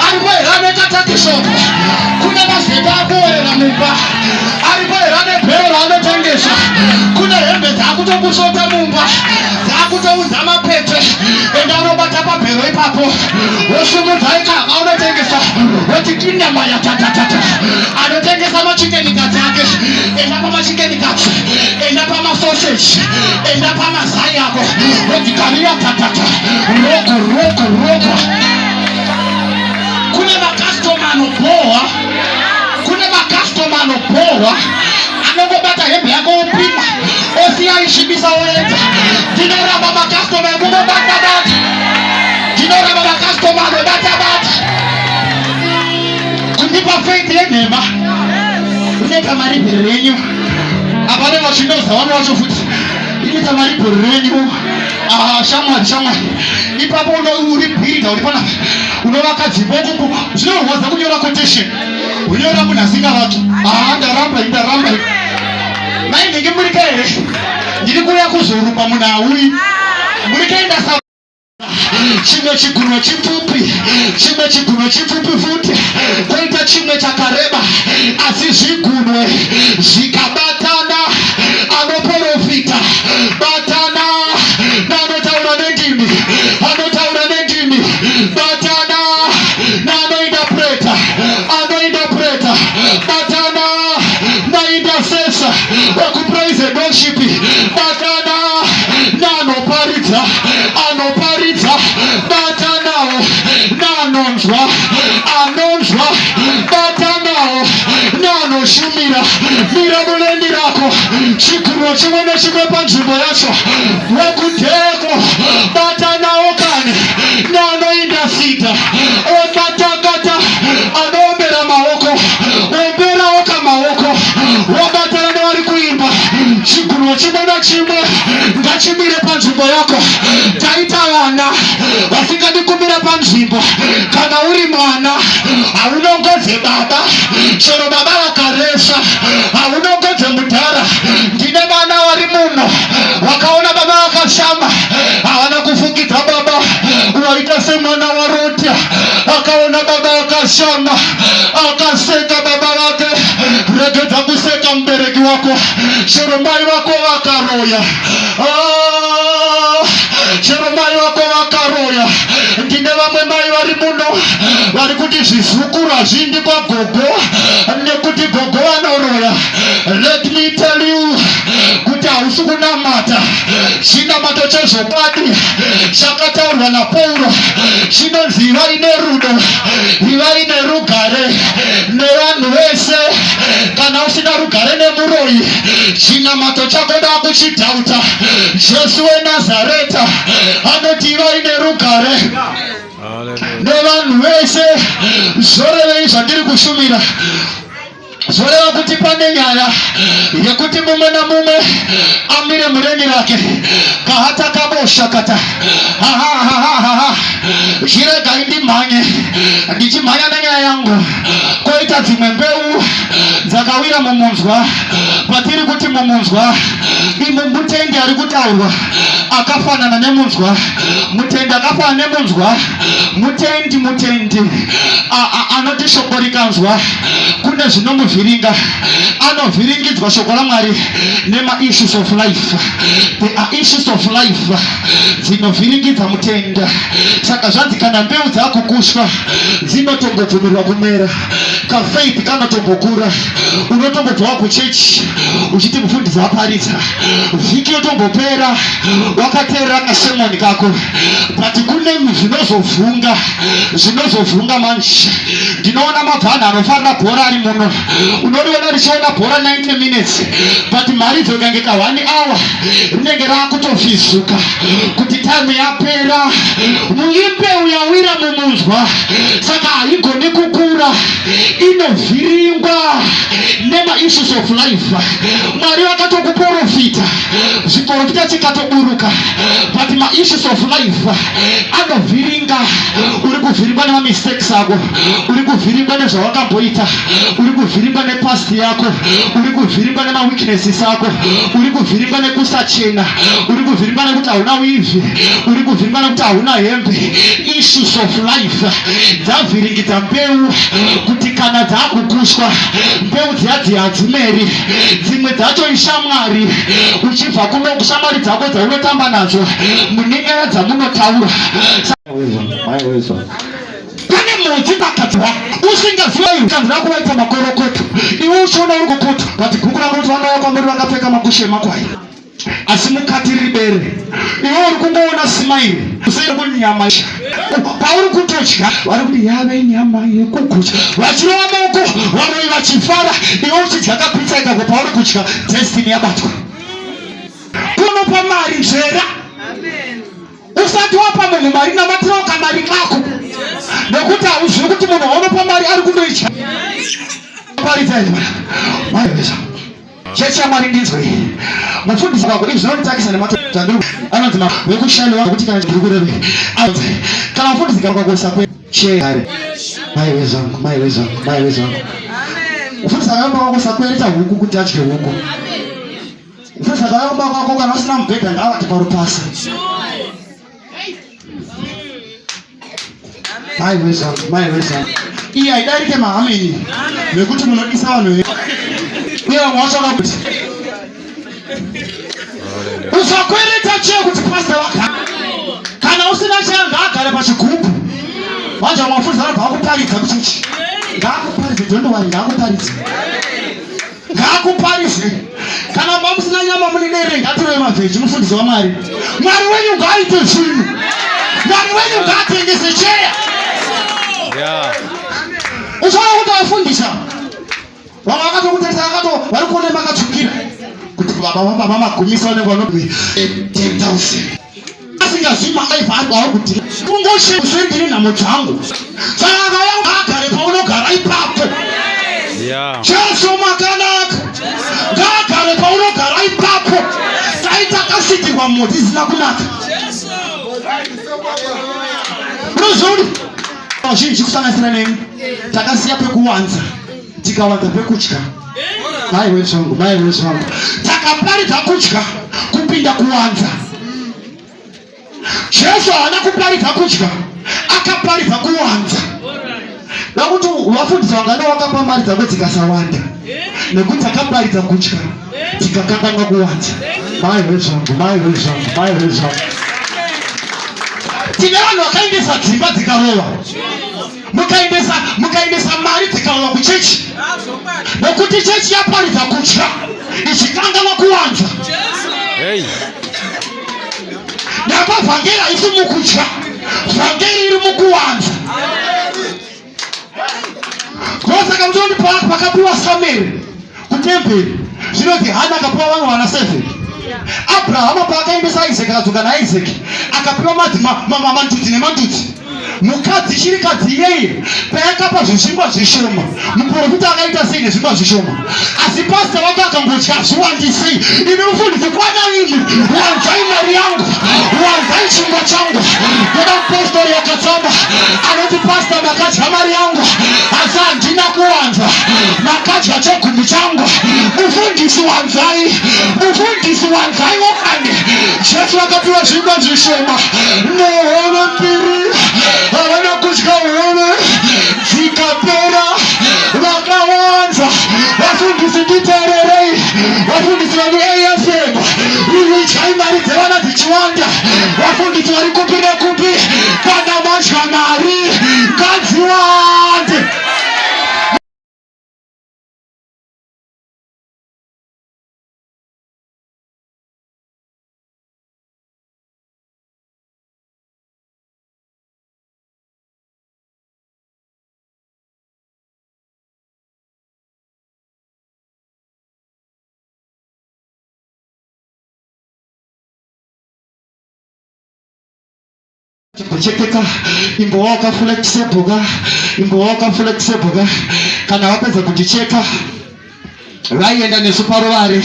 Aripo here anekatakishopo? Kune mazembe akuorera mumba. Aripo here ane bhero raanotengesa? Kune hembe dzakutokusota mumba, dzakutounza mapete. Enda unobata pabhero ipapo, wosumudza ikava unotengesa, woti kinama yatatatata. Anotengesa machicken cuts ake, enda pamachicken cuts, enda pamasoseji, enda pamazai ako, woti kariya tatata. Roko, roko, roko. Kune makastoma anobhohwa, kune makastoma anobhohwa, anongobata hembe yako opima. Unosiya isvibisa woedza. Ndinoramba makastoma ekungobata bata. Ndinoramba makastoma anobata bata. Kundipa faith yenhema. Unoita mari bheri renyu. Apa ne vachinoza vamwe vacho futi. Inoita mari bheri renyu. Ah, shamwari shamwari. Ipapo uno uri builder uri panapa. Unovaka dzimba ukuku. Zvinorwadza kunyora quotation. Unyora munhu asingavaki. Ah, ndaramba ndaramba. Mai ndinge muri ka here? Ndiri kuuya kuzorumba munhu auyi. Muri kaenda sa chimwe chigunwe chipfupi chimwe chigunwe chipfupi futi koita chimwe chakareba asi zvigunwe zvikabatana anoporofita batana naanotaura nendimi anotaura nendimi batana naanoindapreta anoindapreta batana naintercessor wekupraise and worship batana naanoparidza anoparidza batanawo naanonzwa anonzwa batanawo naanoshumira mira mulendi rako chigunwe chimwe nechimwe panzvimbo yacho wekudheko batanawo kani naanoindasita obatakata anoombera maoko omberawo kamaoko wabatana nevari kuimba chigunwe chimwe nachimwe ngachimire panzvimbo yako taita vana vasingadi kumira panzvimbo kana uri mwana haunongodze baba chero baba vakaresva haunongodze mudhara ndine vana vari muno vakaona baba vakashama havana kufukidza baba waita semwana waroti akaona baba akashama akaseka baba vake regedza kuseka mubereki wako chero mai vako vakaroya ah, chero mai vako vakaroya ndine vamwe mai vari muno vari kuti zvizukuru hazviindi kwagogo nekuti gogo vanoroya let me tell you kuti hausi kunamata chinamato chezvokwadi chakataurwa napauro chinonzi ivai nerudo ivai nerugare nevanhu vese kana usina rugare nemuroyi chinamato chako ndakuchidhauta jesu wenazareta anoti ivai nerugare nevanhu vese zvorevei zvandiri kushumira zvoreva kuti pane nyaya yekuti mumwe namumwe amire mureni rake kahata kaboshakata hahahahaha chiregai ndimhanye ndichimhanya nenyaya yangu koita dzimwe mbeu dzakawira mumunzwa patiri kuti mumunzwa imu mutendi ari kutaurwa akafanana nemunzwa mutendi akafanana nemunzwa mutendi mutendi anoti shoko rikanzwa kune zvinomuvhiringa anovhiringidzwa shoko ramwari nemaissues of life there are issues of life dzinovhiringidza mutenda saka zvanzi kana mbeu dzakukushwa dzinotombobvumirwa kumera kafaith kanotombokura unotombobva wakuchechi uchiti mufundisi vaparidza vhiki yotombopera wakateerera kasemoni kako but kune zvinozovhunga zvinozovhunga manje ndinoona mabvana anofarira bhora ari muno unoriona richiona bhora 90 minutes but mharidzo ikange ka 1 hour rinenge rakutofizuka kuti time yapera muimbeu yawira mumunzwa saka haigoni kukura inovhiringwa nemaissues of life mwari vakatokuporofita zviporofita chikatoburuka but maissues of life anovhiringa uri kuvhiringwa nemamistakes ako uri kuvhiringwa nezvawakamboita uri kuvhiringwa nepast yako uri kuvhiringwa nemaweaknesses ako uri kuvhiringwa nekusachena uri kuvhiringwa nekuti hauna wivhi uri kuvhiringwa nekuti hauna hembe issues of life dzavhiringidza mbeu kuti kana dzakukushwa mbeu dziya dziya hadzimeri dzimwe dzacho ishamwari uchibva kuno kushamwari dzako dzaunotamba nadzo mune nyaya dzamunotaura pane mudzi pakadzwa usingaziva kanzi rako vaita makorokoto iwe uchiona uri kukoto but bhuku rako kuti vanouya kwamuri vakapfeka makushe emakwai asi mukati riri bere iwe uri kungoona simairi usiri kunyama pauri kutodya vari kuti yave nyama yekugutya vachirova maoko varoyi vachifara iwe uchidya kapitsa ikako pauri kudya destiny yabatwa. waunopa mari nzvera. Usati wapa munhu mari namatirawo kamari kako. Nekuti hauzivi kuti munhu waunopa mari ari kundoitya. Paridza here mwana? Mai vesa. Chechi yaMwari ndinzwe. Mufundisi wako izvi zvinonditakisa nematandiri anonzi vekushanda kuti kana ndiri kureve. Anonzi kana mufundisi kakusa kwe chehare. Mai wezvangu, mai wezvangu, mai wezvangu. Mufundisi akaomba kwako sakwereta huku kuti adye huku. Mufundisi akaomba kwako kana usina mubhedha ngaavate parupasa. Mai wezvangu, mai wezvangu. Iyi haidarike mahameni nekuti munodisa vanhu ve. Uye vamwe vacho vakakuti usakwereta cheye kuti pastor vagara. Kana usina cheya ngaagare pachigubhu. Manje vamwe vafundisi vanobva vakuparidza kuchechi. Ngaakuparidze, don't worry, ngaakuparidze. Ngaakuparidze. Kana mamusina nyama mune dere ngatirove mavheji mufundisi waMwari. Mwari wenyu ngaaite zvinhu. Mwari wenyu ngaatengese cheya. Yeah. Uchaona kuti afundisa. Vamwe vakatokutarisa vakato vari kuona makatsvukira. Kuti baba baba magumisa vanenge vanoti 10,000. Asingazivi maaifa ari kwaari kuti kungoshe ndiri nhamo dzangu. Saka akauya agare paunogara ipapo. Yeah. Jesu makanaka. Ngaagare paunogara ipapo. Dai takasikirwa mhodzi isina kunaka. Unoziva kuti vazhinji kusanganisira neni takasiya pekuwanza tikawanza pekutya. Mai wezvangu, mai wezvangu. Takaparidza kutya kupinda kuwanza. Jesu haana kuparidza kudya, akaparidza kuwanza. Nokuti vafundisi vangana wakapa mari dzako dzikasawanda, nekuti akaparidza kudya tikakanganwa kuwanza. Mai wezvangu, mai wezvangu, mai wezvangu. Tine vanhu vakaendesa dzimba dzikarova, mukaendesa mukaendesa mari dzikarova kuchechi, nokuti chechi yaparidza kudya ichikanganwa kuwanza. Hey. Napa vhangeri haisi mukutya, vhangeri iri mukuwanza. Ndosaka muchioni pakapiwa Samueri kutemberi zvinonzi Hana akapiwa vamwe vana 7. Abrahama paakaendesa Isaki akadzoka naIsaki akapiwa mandudzi nemandudzi. Mukadzi chirikadzi iyeye payakapa zvishingwa zvishoma muprofita akaita sei nezvingwa zvishoma asi pasta wako akangotya zviwandisei imi mufundisi kwana imi wanzai mari yangu wanzai chingwa changu ndoda mupostori wakatsamba anoti pasta makadya mari yangu asi handina kuwanza makadya chegumi changu mufundisi wanzai mufundisi wanzai wokani jesu akapiwa zvingwa zvishoma nehove mbiri havana kudya hove dzikapera vakawanza vafundisi nditeererei vafundisi vari afm ichai mari dzevana dzichiwanda vafundisi vari kupi nekupi kana madya mari ngadziwande. Kuchekeka imbowa wakaflexible ka imbowa wakaflexible ka kana wapedza kundicheka vaienda nesu paruvare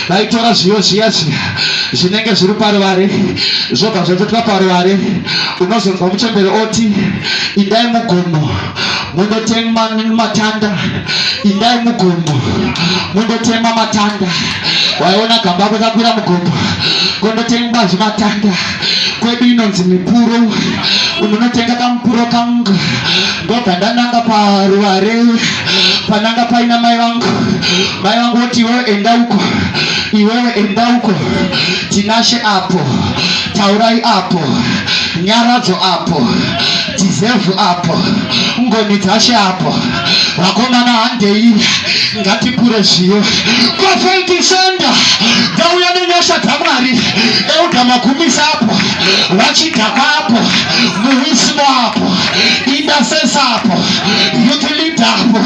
vaitora zviyo zviya zviya zvinenge zviri paruvare zvobva zvatotwa paruvare unozonzwa muchembere oti indai mugomo mundotema matanda indai mugomo mundotema matanda waiona gambakwe kakwira mugomo kondotengwa zvimatanda kwedu inonzi mipuro unonotenga kamupuro kangu ndobva ndananga paruvare pananga paina mai vangu mai vangu voti iwewe enda uko iwewe enda uko tinashe apo taurai apo nyaradzo apo deserve apo ngoni dzashe apo vakomana handei ngatipure zviyo prophet senda dzauya nenyasha dzamwari euda magumisa apo vachidhakwa apo muwisimo apo indasesa apo youth leader apo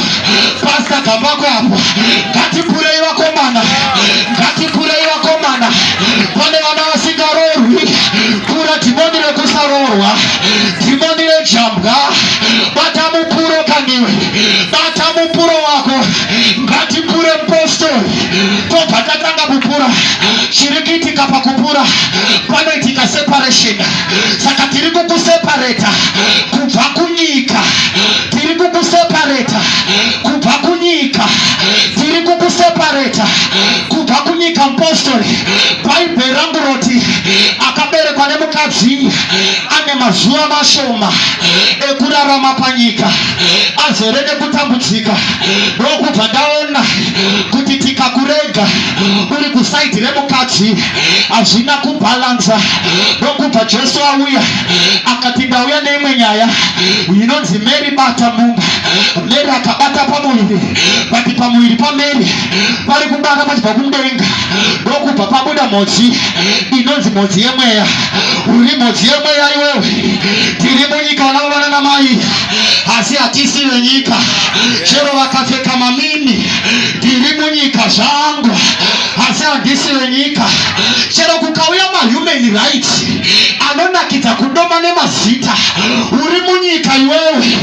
pastor gambakwe apo ngatipurei vakomana ngatipurei vakomana pane vana. rekurohwa, dhimoni rejambwa. Bata mupuro kaniwe, bata mupuro wako, ngatipure mupostori. Tobva tatanga kupura. Chiri kuitika pakupura, panoitika separation. Saka tiri kukusepareta kubva kunyika, tiri kukusepareta kubva kunyika, tiri kukusepareta kubva kunyika. Mupostori, Bhaibheri rangu roti akaberekwa nemukadzi ane mazuva mashoma ekurarama panyika, azere nekutambudzika. Ndokubva ndaona kuti tikakurega uri kusaidhi remukadzi hazvina kubhalansa. Ndokubva Jesu auya akati, ndauya neimwe nyaya inonzi Mary bata mumba. Mary akabata pamuviri, but pamuviri paMary pari kubata pachibva kumudenga, ndokubva pabuda mhodzi inonzi mhodzi yemweya. Uri mhodzi yemweya iwewe. Tiri munyika vana vana namai, asi hatisi venyika. Chero vakapfeka mamini, ndiri munyika zvangu, asi handisi venyika. Chero kukauya mahuman rights anonakidza kudoma nemazita, uri munyika iwewe,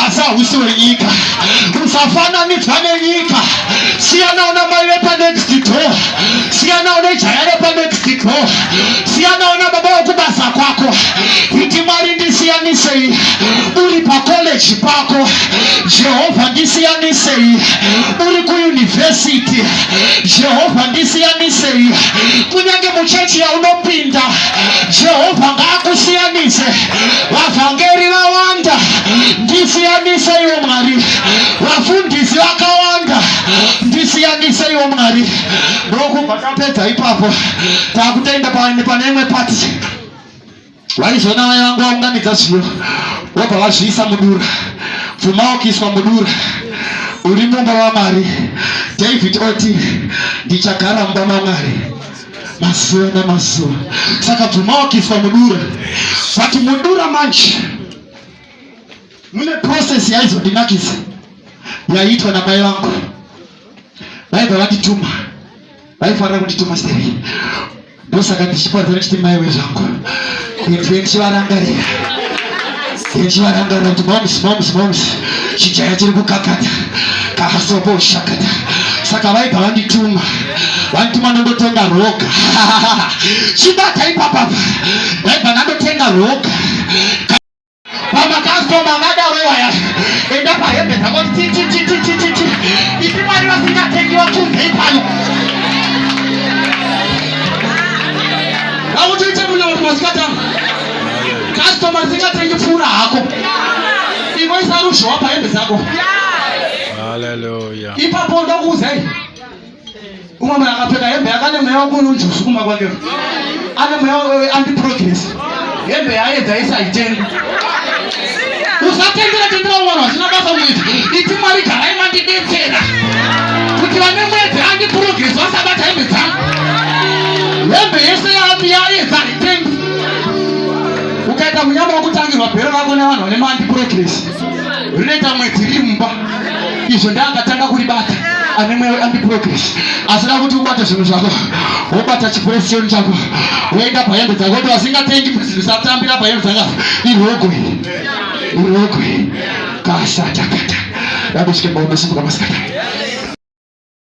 asi hausi wenyika. Usafananidzwa nenyika. Siyana una mai vepanext door, siyana une jaya repanext door, siyana una baba wekubasa kwako. Iti, Mwari, ndisiyanisei. Uri pakoleji pako, Jehovha, ndisiyanisei. Uri kuyunivhesiti, Jehovha, ndisiyanisei. Kunyange muchechi yaunopinda, Jehovha ngaakusiyanise. Vavhangeri vawanda, ndisiyaniseiwo Mwari. Vafundisi vakawanda, ndisiyaniseiwo Mwari. Ndokubva tapedza ipapo, takutoenda pane imwe pati. Vaizona vai vangu vaunganidza zviyo, vobva vazviisa mudura. Pfuma wakuiswa mudura, uri mumba waMwari. David oti, ndichagara mumba maMwari mazuva namazuva. Saka pfuma wakuiswa mudura, but mudura manje mune process yaizondinakisa yaiitwa namai vangu. Vaibva vandituma, vaifanira kundituma steri. Ndosaka ndichiparidza ndichiti maiwe zvangu, ndiye ndichivarangarira, ndichivarangarira kuti moms, moms, moms, chijaya chiri kukakata kasopo shakata. Saka vaibva vandituma, vandituma nondotenga roga. Chibata ipapapa, ndaibva ndandotenga roga. Pamakastoma angadaro iwaya, enda pahembe dzako, titititititi. Ipi Mwari vasingatengi vakunzei pano? Autoite muna masikatanga kastoma risingatengi, pfuura hako, ingoisa ruzhowa pahembe dzako. Hallelujah. Ipapo ndokuuzai, umwe munhu akapfeka hembe yakane mweya wekununjusu kumba kwake, ane mweya weantiprogress. Hembe yaedza isaitengi. Usatendera tendera umwe vanhu vasina basa mwedzi. Iti, Mwari, garai mandibetsera kuti vane mwedzi antiprogress vasabata hembe dzangu. Hembe yese yaedza haitengi. Ukaita munyama wekutangirwa bhero rako nevanhu vane maantiprogress, rinoita mwedzi riri mumba. Izvo ndaakatanga kuribata ane mweya weantiprogress, asida kuti ubate zvinhu zvako. Wobata chipresioni chako, woenda pahembe dzako, kuti vasingatengi usatambira pahembe dzanga. Irogwe, irogwe kasatakata dakusvike maunosimuka masikata.